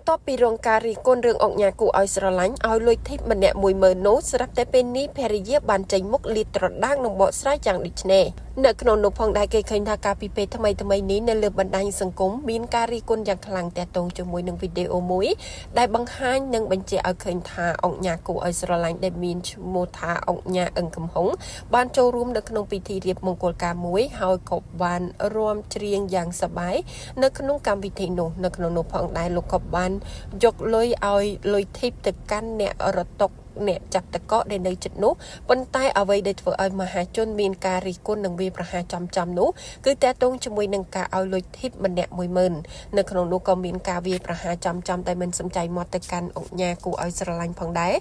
បន្ទាប់ពីរងការរិះគន់រឿងអុកញ៉ាគួរឲ្យស្រឡាញ់ឲ្យលុយធីបម្នាក់10000នោះស្រាប់តែពេលនេះភរិយាបានចេញមុខលាតត្រដាងនិងបកស្រាយយ៉ាងដូចនេះនៅក្នុងនោះផងដែរគេឃើញថាកាលពីពេលថ្មីថ្មីនេះនៅលើបណ្ដាញសង្គមមានការរិះគន់យ៉ាងខ្លាំងទាក់ទងជាមួយនឹងវីដេអូមួយដែលបង្ហាញនិងបញ្ជាក់ឲ្យឃើញថាអុកញ៉ាគួរឲ្យស្រឡាញ់ដែលមានឈ្មោះថាអុកញ៉ាអឹងកំហុងបានចូលរួមនៅក្នុងពិធីរៀបមង្គលការមួយហើយក៏បានរាំច្រៀងយ៉ាងសប្បាយនៅក្នុងកម្មវិធីនោះនៅក្នុងនោះផងដែរលោកក៏បានយកលុយឲ្យលុយធីបទៅកាន់អ្នករត់តុកអ្នកចាប់តកកដែលនៅជិតនោះប៉ុន្តែអ្វីដែលធ្វើឲ្យមហាជនមានការរិះគន់និងវាយប្រហារចំចំនោះគឺតកតងជាមួយនឹងការឲ្យលុយធីបម្នាក់10000នៅក្នុងនោះក៏មានការវាយប្រហារចំចំតែមិនសំចៃមាត់ទៅកាន់អុកញ៉ាគួរឲ្យស្រឡាញ់ផងដែរ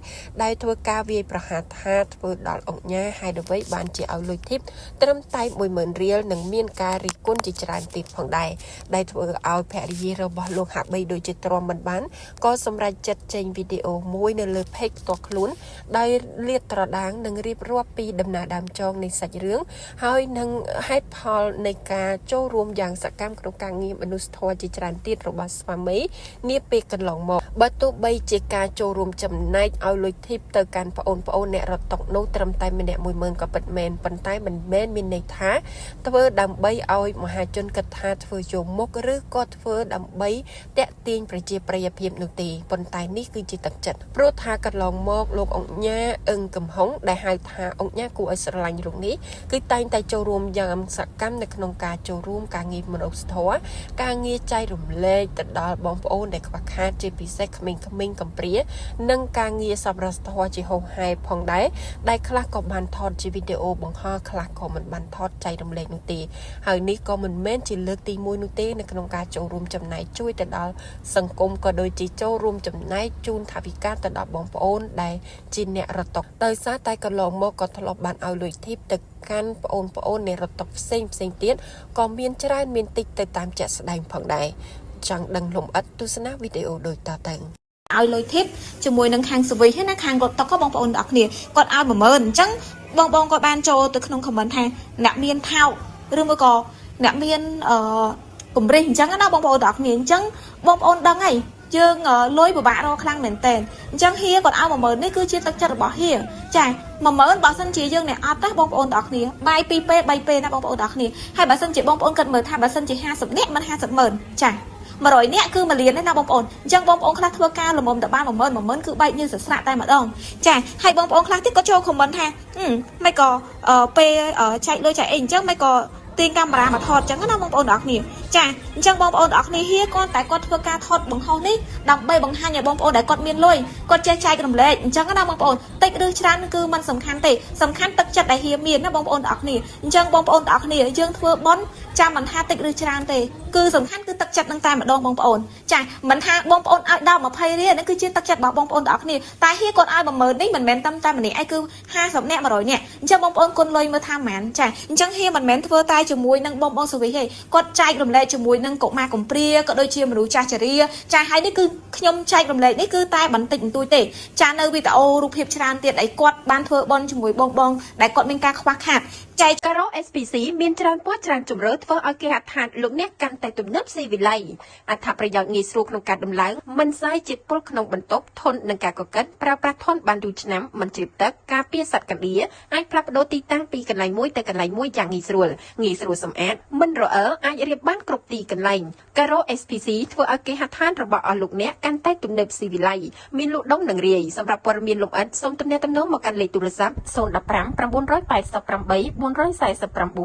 ដែលធ្វើការវាយប្រហារថាធ្វើដល់អុកញ៉ាហេតុអ្វីបានជាឲ្យលុយធីបត្រឹមតែ10000រៀលនិងមានការរិះគន់ជាច្រើនទៀតផងដែរដែលធ្វើឲ្យភរិយារបស់លោកហាក់បីដូចជាទ្រាំមិនបានក៏សម្រេចចិត្តចេញវីដេអូមួយនៅលើ page ផ្ទាល់ខ្លួនដោយលាតត្រដាងនិងរៀបរាប់ពីដំណើរដើមចងនៃសាច់រឿងហើយនឹងហេតុផលនៃការចូលរួមយ៉ាងសកម្មក្នុងការងារមនុស្សធម៌ជាច្រើនទៀតរបស់ស្វាមីនាពេលកន្លងមកបើទោះបីជាការចូលរួមចំណែកឲ្យលុយធីបទៅកាន់ប្អូនប្អូនអ្នករត់តុកនោះត្រឹមតែម្នាក់10000ក៏ពិតមែនប៉ុន្តែមិនមែនមានន័យថាធ្វើដើម្បីឲ្យមហាជនគិតថាធ្វើយកមុខឬក៏ធ្វើដើម្បីតាក់ទាញប្រជាប្រិយភាពនោះទេប៉ុន្តែនេះគឺជាទឹកចិត្តព្រោះថាកន្លងមកលោកអុកញ៉ាអឹងកំហុងដែលហៅថាអុកញ៉ាគួរឲ្យស្រឡាញ់រូបនេះគឺតែងតែចូលរួមយ៉ាងសកម្មនៅក្នុងការចូលរួមការងារមនុស្សធម៌ការងារចែករំលែកទៅដល់បងប្អូនដែលខ្វះខាតជាពិសេសក្មេងៗកំព្រានិងការងារសប្បុរសធម៌ជាហូរហែផងដែរដែលខ្លះក៏បានថតជាវីដេអូបង្ហោះខ្លះក៏មិនបានថតចែករំលែកនោះទេហើយនេះក៏មិនមែនជាលើកទី1នោះទេនៅក្នុងការចូលរួមចំណែកជួយទៅដល់សង្គមក៏ដូចជាចូលរួមចំណែកជូនថវិកាទៅដល់បងប្អូនដែលជាអ្នករត់តុកដោយសារតែកន្លងមកក៏ធ្លាប់បានឲ្យលុយធីបទៅកាន់ប្អូនប្អូនអ្នករត់តុកផ្សេងផ្សេងទៀតក៏មានច្រើនមានតិចទៅតាមជាក់ស្ដែងផងដែរចង់ដឹងលម្អិតទស្សនាវីដេអូដូចតទៅ ឲ្យលុយធីបជាមួយនឹងខាងសវីសណាខាងរត់តុកបងប្អូនទាំងអស់គ្នាគាត់ឲ្យ10000អញ្ចឹងបងបងគាត់បានចូលទៅក្នុង comment ថាអ្នកមានថោកឬមួយក៏អ្នកមានអឺគម្រិះអញ្ចឹងណាបងប្អូនទាំងអស់គ្នាអញ្ចឹងបងប្អូនដឹងហើយយើងលុយពិបាករកខ្លាំងមែនតើអញ្ចឹងហៀគាត់ឲ្យ10000នេះគឺជាទឹកចិត្តរបស់ហៀចា10000បើសិនជាយើងអ្នកអត់ណាបងប្អូនទាំងអស់គ្នាបាយ2ពេល3ពេលណាបងប្អូនទាំងអស់គ្នាហើយបើសិនជាបងប្អូនគិតមើលថាបើសិនជា50នាក់មិន50ម៉ឺនចា100នាក់គឺ1លានទេណាបងប្អូនអញ្ចឹងបងប្អូនខ្លះធ្វើការល្មមតែបាន10000 10000គឺបែកញើសស្រាក់តែម្ដងចាហើយបងប្អូនខ្លះទៀតក៏ចូល comment ថាមិនក៏ពេលចែកលុយចែកអីអញ្ចឹងមិនក៏ទាញកាមេរ៉ាមកថតអញ្ចឹងណាបងប្អូនទាំងអស់គ្នាចាអញ្ចឹងបងប្អូនទាំងអស់គ្នាហៀគាត់តែគាត់ធ្វើការថតបង្ហោះនេះដើម្បីបង្ហាញឲ្យបងប្អូនដែលគាត់មានលុយគាត់ចេះចែករំលែកអញ្ចឹងណាបងប្អូនតិចឬច្រើនគឺมันសំខាន់ទេសំខាន់ទឹកចិត្តដែលហៀមានណាបងប្អូនទាំងអស់គ្នាអញ្ចឹងបងប្អូនទាំងអស់គ្នាយើងធ្វើបុណ្យចាំមិនថាតិចឬច្រើនទេគឺសំខាន់គឺទឹកចិត្តនឹងតែម្ដងបងប្អូនចាមិនថាបងប្អូនឲ្យដល់20រៀលហ្នឹងគឺជាទឹកចិត្តរបស់បងប្អូនទាំងអស់គ្នាតែហៀគាត់ឲ្យ10000នេះមិនមែនតែតែម្នាក់ឯងគឺ50នាក់100នាក់អញ្ចឹងបងប្អូនគុណលុយមើលថាប៉ុន្មានចាអញ្ចឹងហៀមិនមែនធ្វើតែជាមួយនឹងបងប្អូនសវិសទេគាត់ចែករំលែកជាមួយនឹងកុមារកំព្រាក៏ដូចជាមនុស្សចាស់ជរាចាហើយនេះគឺខ្ញុំចែករំលែកនេះគឺតែបន្តិចបន្តួចទេចានៅវីដេអូរូបភាពច្រើនទៀតអីគាត់បានធ្វើបន់ជាមួយបងបងដែលគាត់មានការខ្វះខាតចែក ការ៉ូ SPC មានច្រើនពណ៌ច្រើនជម្រើសធ្វើឲ្យគេហដ្ឋានលោកអ្នកកាន់តែទំនើបស៊ីវិល័យអត្ថប្រយោជន៍ងាយស្រួលក្នុងការដំឡើងមិនសាយជាតិពុលក្នុងបន្ទប់ធន់នឹងការកកិតប្រើប្រាស់ធន់បានយូរឆ្នាំមិនជ្រាបទឹកការពារសត្វកណ្ដៀអាចផ្លាស់ប្ដូរទីតាំងពីកន្លែងមួយទៅកន្លែងមួយយ៉ាងងាយស្រួលងាយស្រួលសម្អាតមិនរអិលអាចរៀបបានគ្រប់ទីកន្លែងការ៉ូ SPC ធ្វើឲ្យគេហដ្ឋានរបស់អស់លោកអ្នកកាន់តែទំនើបស៊ីវិល័យមានលក់ដុំនិងរាយសម្រាប់ព័ត៌មានលម្អិតសូមទំនាក់ទំនងមកកាន់លេខទូរស័ព្ទ015 988 449។